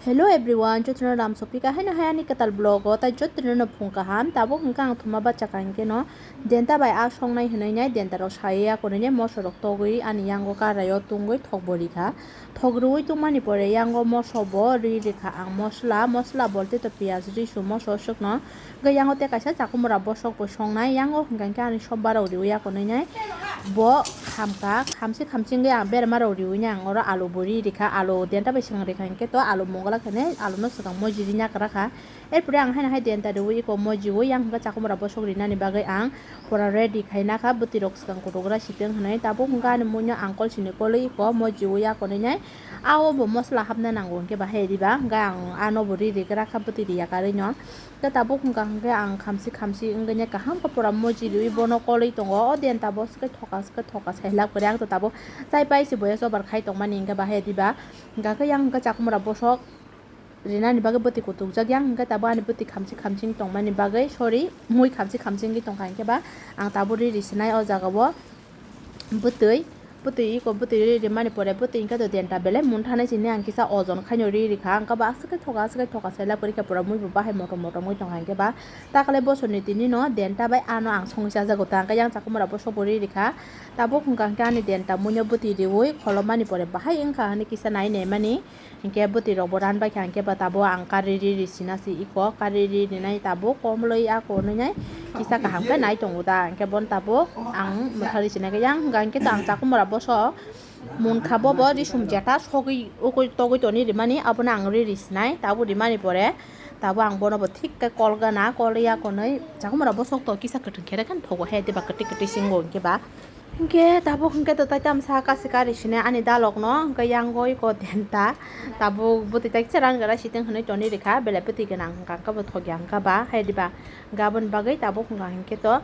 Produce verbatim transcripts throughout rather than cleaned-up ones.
Hello everyone, jotono ram sopika haino hai ani kwtal vlog o, tai jotono no phung kaham. Tabuk hwnkhe ang thuma bacha ka hwnkhe no denta bai a songnai hwnwi nai, denta rok sai ya konwi nai, moso rok togwi ani yango karai o tungwi thok bo rikha. Thok rwui tungmani pore yango moso bo ri rikha ang, mosla, mosla bolte to piyaj, risu, moso swkno. Hwnkhe yango tei kaisa chakumura bosok bo songnai, yango hwnkha hwnkhe ani somba rok riui ya konwi nai. Bo khamka, khamsi khamsi wngwi ang berma rok riui nai ang oro alu bo ri rikha, alu denta bai swkang rikha hwnkhe to alu mungla khe nai alu no swkang moji ri nakra kha. Erpore ang haino hai denta riui eko mojiui yang hwnkhe chakumura bosok rinani bagwi ang pura ready khaina kha, bwtwi rok swkang kutugra sitwng hwnwi. Tabuk hwnkhe ani muino ang kol sini kolwi eko mojiui ya konwi nai. Ao bo mosla hapna nango hwnkhe bahai riba, hwnkhe ang ano bo ri rigra kha bwtwi ri yakarwi no. Tei tabuk hwnkha hwnkhe ang khamsi khamsi wngwi kaham khe pura moji riui bono kolwi tongo. O denta bo swkhe thoka, swkhe thoka sai lab kwrwi. Ang to tabuk chai pai se boya chobar khai tongmani hwnkhe bahai diba. Hwnkha khe yang hwnkhe chakumura bosok rinani bagwi bwtwi kutukjak yang hwnkhe tabuk ani bwtwi khamsi khamsi wng tongmani bagwi, sorry, mui khamsi khamsi wngwi tongkha hwnkhe ba ang tabuk ri risinai o jaga o. Bwtwi, bwtwi iko bwtwi ri rimani pore bwtwi hwnkhe to denta belai munthanai sini ang kisa ojon khaino ri rikha, hwnkhe ba aswk khe thoka, aswk khe thoka sai lab kwrwi khe pura mui bo bahai motom motom wngwi tongkha hwnkhe ba. Takle bosorni tini no denta bai ano ang songwi chajago ta, hwnkhe yang chakumura bosok bo ri rikha. Tabuk hwnkha hwnkhe ani denta muino bwtwi riui kholopmani pore bahai wngkha hwnwi kisa nai naimani. Hwnkhe bwtwi rok bo ran bai kha, hwnkhe ba tabuk ang kari ri ri sina si iko, kari ri rinai tabuk komloi ako nwnai kisa kaham khe nai tongo da, hwnkhe bono tabuk ang mwthang ri sina khe yang hwnkha hwnkhe to ang chakumura bosok munkha bo bo risum jeta sogwi ugwi togwi toni rimani abono ang ri ri sinai tabuk rimani pore tabuk ang bono bo thik khe kol gana kol ya konwi chakumura bosok to kisa kwthwng khe rwkhe thogo he diba kwtwi kwtwi singo hwnkhe ba. Hwnkhe tabuk hwnkhe to tai tamsa kasi kari sini ani dalok no, hwnkhe yang goi ko denta. Tabuk bwtwi tai kisa rang gara siteng hwnwi toni rikha, belai bwtwi gwnang hwnkha hwnkhe bo thokya hwnkha ba, hai diba? Gabon bagwi tabuk hwnkha hwnkhe to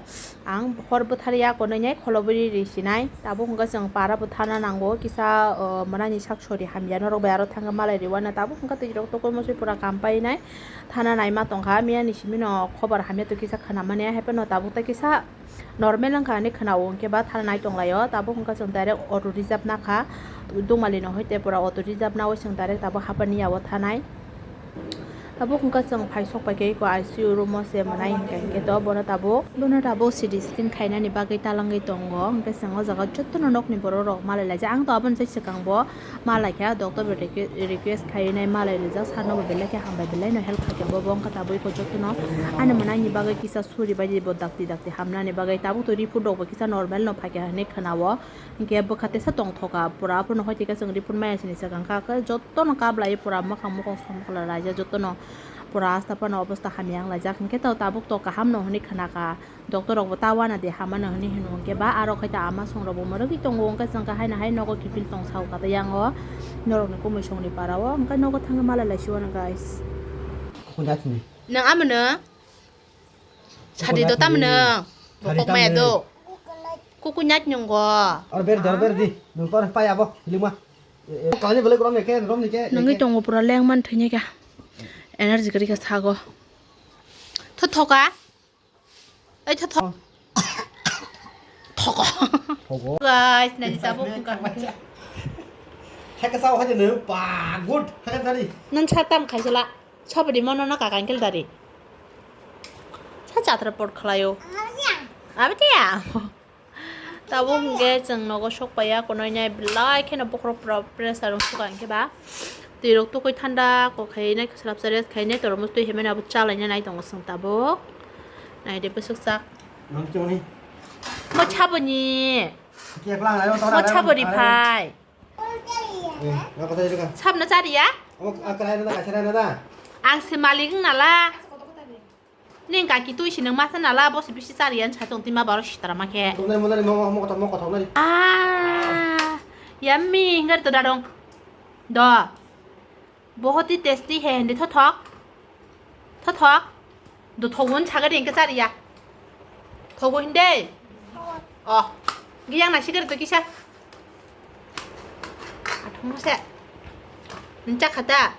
ang hor bwthar ya konwi nai kholobwi ri sinai. Tabuk hwnkhe chwng para bo thana nango, kisa, o, mwnani sak sori hamya norok bai aro thangwi malai riwana. Tabuk hwnkhe twi rok tokoi mosoi pura kam painai thana naima tongkha, miyani simi no khobar hamya to kisa khwnamani, hai phano tabuk tai kisa normal wngkha hwnwi khwnao, hwnkhe ba thanai tonglaio. Tabuk wngkha chwng direct auto reserve nakha, Dungmali no hoite pura auto reserve naui chwng direct tabuk Hapani yao thanai. Tabuk wngkha chwng phai sok paikhe iko I C U room o se mwnai hwnkha hwnkhe to bono tabuk, bono tabuk C T scan khainani bagwi talangwi tongo, hwnkhe chwng o jaga jotono nokni borok rok malai laijak. Ang to aboni sai swkang bo malai kha, doctor bai requ-, request khaiwi nai malai rijak, sir no bo belai khe hambai, belai no help khaikha bo, bo wngkha tabuk iko jotono ani mwnai ni bagwi kisa suri bai bo dakti dakti hamnani bagwi. Tabuk to report rok bo kisa normal no phaikha hinwi khwnao, hinkhe bwkha tesa tongthoka pura, aphuru no hoite khe chwng report maya sini swkang kha, khe jotono kablai pura mwkhang mokol somkol laijak, jotono pura asta phano obosta hamya wng laijak, hinkhe to tabuk to kaham no hinwi khwnakha. Doctor rok bo ta wana de hamano hinwi hino, hwnkhe ba aro khai ta ama song rok bo mwrwgwi tongo, hwnkhe chwng khe haino hai nogo kiphil tong sao kha ta yang o norok ni kumui song ni para o, hwnkhe nogo thangwi malai lai si wano guys. Nang amano sadi do tamno bokok maya do kuku nyat nyongo. Or ber dor ber di nung tor pai abo hilima. Kani belai rom ne ke rom ne ke. Nangwi tongo pura leng man thwini kha. Energy kwrwi kha sago. Tho thoka. Ai tho tho. Thogo. Thogo. Guys, nani sabo kung kang. Hai ka sao hai ne pa good. Hai ka dari. Nang sa tam khai sala. Sabri mono na kaka angkel dari. Sa chatra pot khlayo. Abtiya. Tabuk hwnkhe chwng nogo sok paiya, konoi nai belai kheno bokhorok pura pressure rok suka hwnkhe ba. Twi rok tukui thanda kok khai nai, swrapsa rest khai nai, tormos twi hemai abo cha lai nai tongo chwng tabuk. Nai de bwswk chak. Nang choni. Mo chaboni. Ke plang lai, mo chabori phai. Eh, apa tadi kan? Sabna chariya? Amo, ah, krai na, krai na. Ang se malik nala. Ning kaki twi si nang masa nala, bo se bisi chari yan sa tong tima baro sitara ma khe. Tongnai monari mo, mo kothok, mo kothok nari. Ah, yummy, hingar to dadong. Do. Bohot hi tasty hai, hindi thothok. Thothok. Do thogun saga ding ke chari ya. Thogun hindi. Oh. Giyang na sigar to kisa. Athong se. Ncha khata.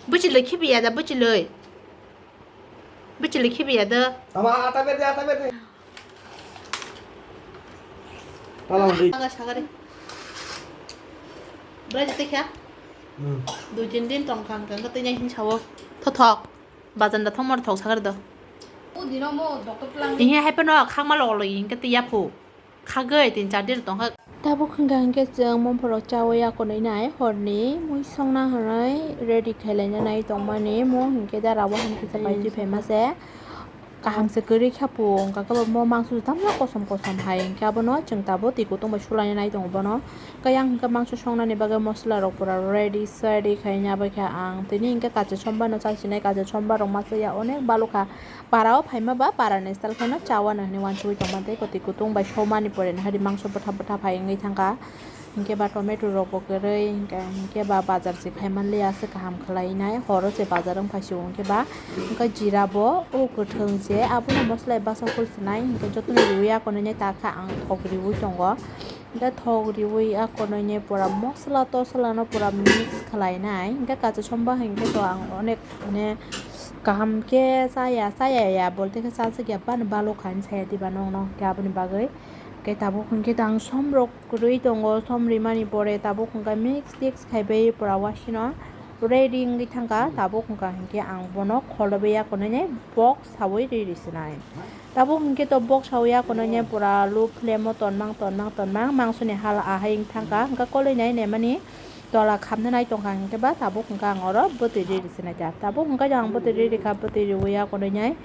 Buchiloi khibiya da, buchiloi. Buchiloi khibiya da. Tama, ata berde, ata berde. Tala undi. Aga sagari. Brai jete kya? Hmm. Dui tin din tong kha hwnkhe twi nai hwnwi sao. Thothok. Bazar da thok mor thok sakar do. O dino mo doctor plan. Ihe hai pano khakma log log hwnkhe twi yaphu. Khagwi tin char din tong kha. Tabuk hwnkha hwnkhe chwng mophrok chaui akonwi nai horni mui songna hwnwi ready khailai nai tongmani mo hwnkhe da rabo hwnkhe sa pai twi phaima se. Kaham se kwrwi kha pung, hwnkha khe bo mangso tamla kosom kosom hai, hwnkhe abono chwng tabuk twi kutung bai sulainai tongo bono. Khe yang hwnkhe mangso songnani bagwi mosola rok pura ready sadi khai ya bai kha ang. Tini hwnkhe kaisa sombar no chai sinai, kaisa sombar rok masa ya onek balu kha. Para o phaima ba para ni style kheno cha wano hinwi uansugwi tongma tei kwtwi kutung bai somani pore no hari mangso bwtha bwtha phai wngwi thangkha. Hwnkhe ba tomato rok bo kwrwi, hwnkhe, hwnkhe ba bazar se khai manliya, aswk kaham khwlai nai, horo se bazar wng phai sio, hwnkhe ba, hwnkhe jira bo, o kwthwng se, abono moslai bwsa phul swnai, hwnkhe jotono riui akonwi nai ta kha ang thok riui tongo, hwnkhe thok riui akonwi nai pura mosla tosla no pura mix khwlai nai, hwnkhe kaisa somba hwnkhe to ang onek mane kaham khe chaya, chaya ya bolte khe chajak ya, bani balok kha hinwi saya diba nokno, hwnkhe aboni bagwi, hwnkhe tabuk hwnkhe to ang som rok. Kwrwi tongo, som rimani pore tabuk hwnkha mix tix khaibai pura wasino ready wngwi thangkha. Tabuk hwnkha hinkhe ang bono kholobwi akonwi box saui ri ri sinai. Tabuk hinkhe to box saui akonwi pura loop lemo tonmang tonmang tonmang mangsoni hala ahai wng thangkha. Hwnkha koloi nai naimani tola khamna nai tongkha hinkhe ba tabuk hwnkha ang oro bwtwi ri ri sinai ta. Tabuk hwnkha ang bwtwi ri ri kha, bwtwi riui akonwi.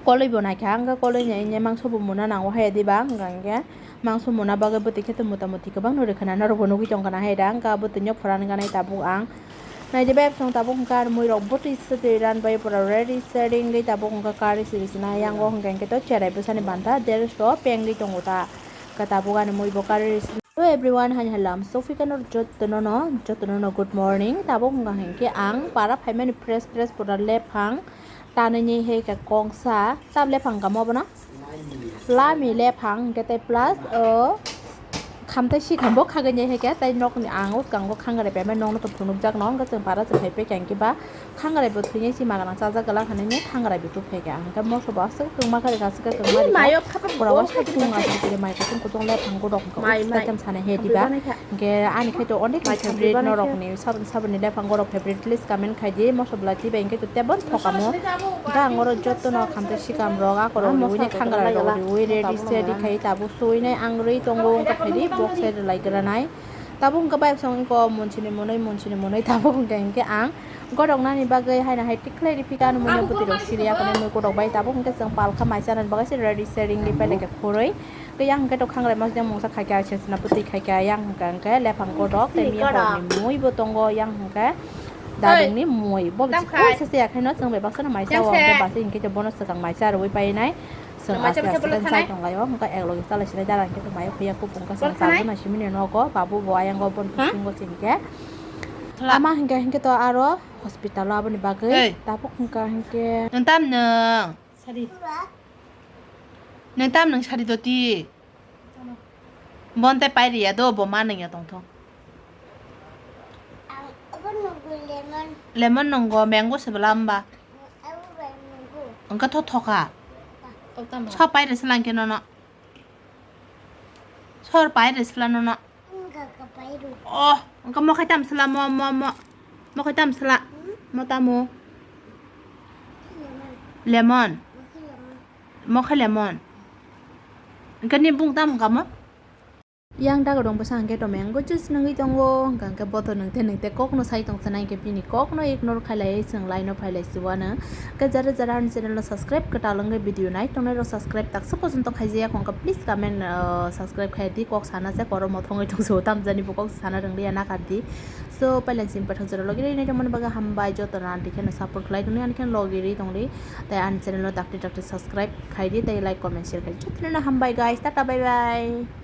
Koloi bo naikha, hwnkhe koloi ni mangso bo muna nango hai diba, hwnkha hwnkhe mangso muna bagwi bwtwi khe to mota moti kwbangno rwkhwna norokbo nugwi tongkha na hai da, hwnkhe bwtwino phwran ganai tabuk ang. Naidi bai absong tabuk hwnkhe ani muirok bwtwi swtwi ranbai pura ready seri wngwi tabuk hwnkhe kari siri sina yango hwnkhe hwnkhe to cherai bwsani banta dersho pengwi tongo ta, hwnkhe tabuk ani muibo kari risi. Hello everyone, hani halam sofika no jotono no jotono no good morning. Tabuk hwnkha hwnkhe ang para phaimani fresh fresh pura lephang. Tanini hai khe kongsa, tab lephang kamo bono? Lami lephang hwnkhe tei plus, o, khamtai sikham bo khagwi nai hai khe tei nokni ang o swkango khangrai paimani nokno to phunukjak no, hwnkhe chwng para chwng hai pekha hwnkhe ba khangrai bo thwinai si maganang chajak glak hinwi khangrai bo tubphai kha, hwnkhe moso bo aswk kwngma kha rwkha aswk kwngma rwkha. Pura wasai tung aswk mai kutung kutung lephang godok hwnkhe o swkang sanai hai diba. Hwnkhe ani khe to onek ni favorite norokni saboni saboni lephang godok favorite list comment khai di, moso bwlai twi bai hwnkhe to tebo thokamo. Hwnkhe ang oro jotono khamtai sikam rok akorok riui ni khangrai rok riui ready sedi khai tabuk suinai ang rwi tongo wngkha phaidi box side rwlai granai. Tabuk hwnkhe bai song ko munsini monoi munsini monoi tabuk hwnkhe hwnkhe ang godok nani bagwi haino hai tikhlai riphika ano munya bwtwi rok siri yakoni mui godok bai tabuk hwnkhe chwng palkha mai chanani bagwi se ready sedi wngwi pailai kha khurui. Tei yang hwnkhe to khangrai masjang mungsa khaikha, sesna bwtwi khaikha, yang hwnkha hwnkhe lephang kotok, tei miya horni mui bo tongo, yang hwnkhe dadingni mui. Bo bisi koi sese ya khaino chwng bai baksa no mai chao, hwnkhe basi hwnkhe to bono swkang mai cha rwui painai. Chwng aste aste khe chai tonglaio, hwnkhe eklogi chalai sinai dara hwnkhe to mai phiya kupung khe chwng charwna simini nogo, babu bo ayang bo bon kusungo chwng khe. Ama hwnkhe hwnkhe to aro hospital o aboni bagwi tabuk hwnkha hwnkhe. Nwng tam nwng? Sari. Nwng tam nwng sari doti? Bon tei pairiya do, bo ma nwngya tongthok. Ang abo nungwi lemon. Lemon nunggo, mango se bwla hwnba? Abo bai nunggo. Wngkha tho thoka. Tho tamo. So pairi se langkhe nono. Sor pairi se la nono. Wngkha ka pairo. Oh, wngkha mokhai tam se la mo, mo, mo. Mokhai tam se la. Hmm? Mo tamo. Lemon. Lemon. Mokhai lemon. Mokhai lemon. Wngkha ni bung tam wngkha mo? Yang dago dong bwsa hwnkhe to mango juice nungwi tongo, hwnkha hwnkhe bothor nwngte nwngte kokno sai tong sanai hwnkhe bini kokno ignore khailaiwi chwng line-o phailai si uanw. Hwnkhe jara jara ani channel-o subscribe kwtal wngwi video nai tongnai rok subscribe taksa pojonto khaijaya hwnkha please comment, uh, subscribe khai di, kok sana se koro mothongwi tongso tamjani bo kok sana rwngliya nakardi. So pailani simi pathak jora logi rwi nai tongmani bagwi hambai jotono anti kheno support khlai tongdi ani kheno logi rwi tongdi. Tai ani channel-o dakti dakti subscribe khai di tai like comment share khai di. Jotono hambai guys, tata bye bye.